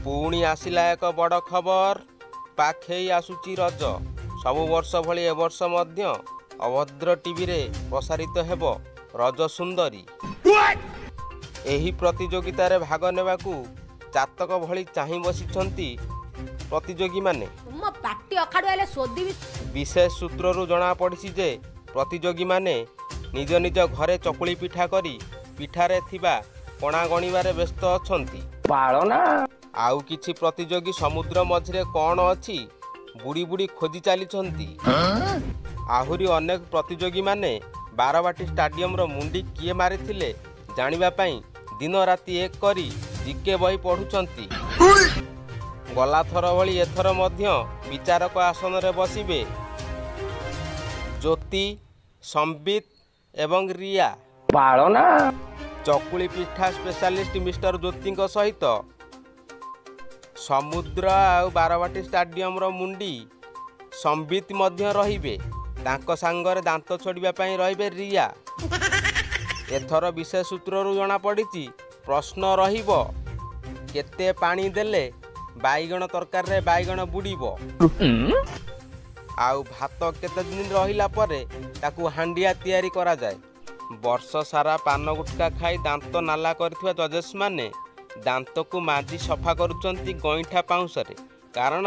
ପୁଣି ଆସିଲା ଏକ ବଡ଼ ଖବର। ପାଖେଇ ଆସୁଛି ରଜ। ସବୁ ବର୍ଷ ଭଳି ଏ ବର୍ଷ ମଧ୍ୟ ଅଭଦ୍ର ଟିଭିରେ ପ୍ରସାରିତ ହେବ ରଜ ସୁନ୍ଦରୀ। ଏହି ପ୍ରତିଯୋଗିତାରେ ଭାଗ ନେବାକୁ ଚାତକ ଭଳି ଚାହିଁ ବସିଛନ୍ତି ପ୍ରତିଯୋଗୀମାନେ। ମୋ ପାଟି ଅଖାଡୁଆ ହେଲେ ଶୋଧିବି। ବିଶେଷ ସୂତ୍ରରୁ ଜଣାପଡ଼ିଛି ଯେ ପ୍ରତିଯୋଗୀମାନେ ନିଜ ନିଜ ଘରେ ଚକୁଳି ପିଠା କରି ପିଠାରେ ଥିବା କଣା ଗଣିବାରେ ବ୍ୟସ୍ତ ଅଛନ୍ତି। ଆଉ କିଛି ପ୍ରତିଯୋଗୀ ସମୁଦ୍ର ମଝିରେ କ'ଣ ଅଛି ବୁଡ଼ି ବୁଡ଼ି ଖୋଜି ଚାଲିଛନ୍ତି। ଆହୁରି ଅନେକ ପ୍ରତିଯୋଗୀମାନେ ବାରବାଟୀ ଷ୍ଟାଡିୟମର ମୁଣ୍ଡି କିଏ ମାରିଥିଲେ ଜାଣିବା ପାଇଁ ଦିନ ରାତି ଏକ କରି ଜିକେ ବହି ପଢ଼ୁଛନ୍ତି। ଗଲାଥର ଭଳି ଏଥର ମଧ୍ୟ ବିଚାରକ ଆସନରେ ବସିବେ ଜ୍ୟୋତି, ସମ୍ବିତ ଏବଂ ରିୟା। ଚକୁଳି ପିଠା ସ୍ପେଶାଲିଷ୍ଟ ମିଷ୍ଟର ଜ୍ୟୋତିଙ୍କ ସହିତ ସମୁଦ୍ର ଆଉ ବାରବାଟୀ ଷ୍ଟାଡିୟମର ମୁଣ୍ଡି ସମ୍ବିତ ମଧ୍ୟ ରହିବେ। ତାଙ୍କ ସାଙ୍ଗରେ ଦାନ୍ତ ଛୋଡ଼ିବା ପାଇଁ ରହିବେ ରିୟା। ଏଥର ବିଶେଷ ସୂତ୍ରରୁ ଜଣାପଡ଼ିଛି, ପ୍ରଶ୍ନ ରହିବ କେତେ ପାଣି ଦେଲେ ବାଇଗଣ ତରକାରୀରେ ବାଇଗଣ ବୁଡ଼ିବ, ଆଉ ଭାତ କେତେ ଦିନ ରହିଲା ପରେ ତାକୁ ହାଣ୍ଡିଆ ତିଆରି କରାଯାଏ। ବର୍ଷ ସାରା ପାନ ଗୁଟକା ଖାଇ ଦାନ୍ତ ନାଲା କରିଥିବା ଜଜେସମାନେ ଦାନ୍ତକୁ ମାଜି ସଫା କରୁଛନ୍ତି ଗଇଁଠା ପାଉଁଶରେ, କାରଣ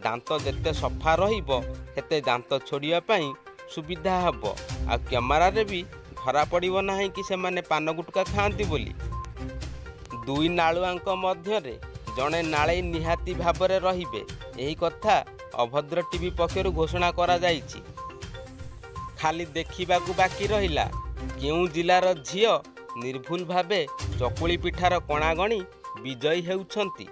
ଦାନ୍ତ ଯେତେ ସଫା ରହିବ ସେତେ ଦାନ୍ତ ଛୋଡ଼ିବା ପାଇଁ ସୁବିଧା ହେବ, ଆଉ କ୍ୟାମେରାରେ ବି ଧରା ପଡ଼ିବ ନାହିଁ କି ସେମାନେ ପାନ ଗୁଟକା ଖାଆନ୍ତି ବୋଲି। ଦୁଇ ନାଳୁଆଙ୍କ ମଧ୍ୟରେ ଜଣେ ନାଳେଇ ନିହାତି ଭାବରେ ରହିବେ, ଏହି କଥା ଅଭଦ୍ର ଟିଭି ପକ୍ଷରୁ ଘୋଷଣା କରାଯାଇଛି। ଖାଲି ଦେଖିବାକୁ ବାକି ରହିଲା କେଉଁ ଜିଲ୍ଲାର ଝିଅ ନିର୍ଭୁଲ ଭାବେ ଚକୁଳି ପିଠାର କଣା ଗଣି ବିଜୟୀ ହେଉଛନ୍ତି।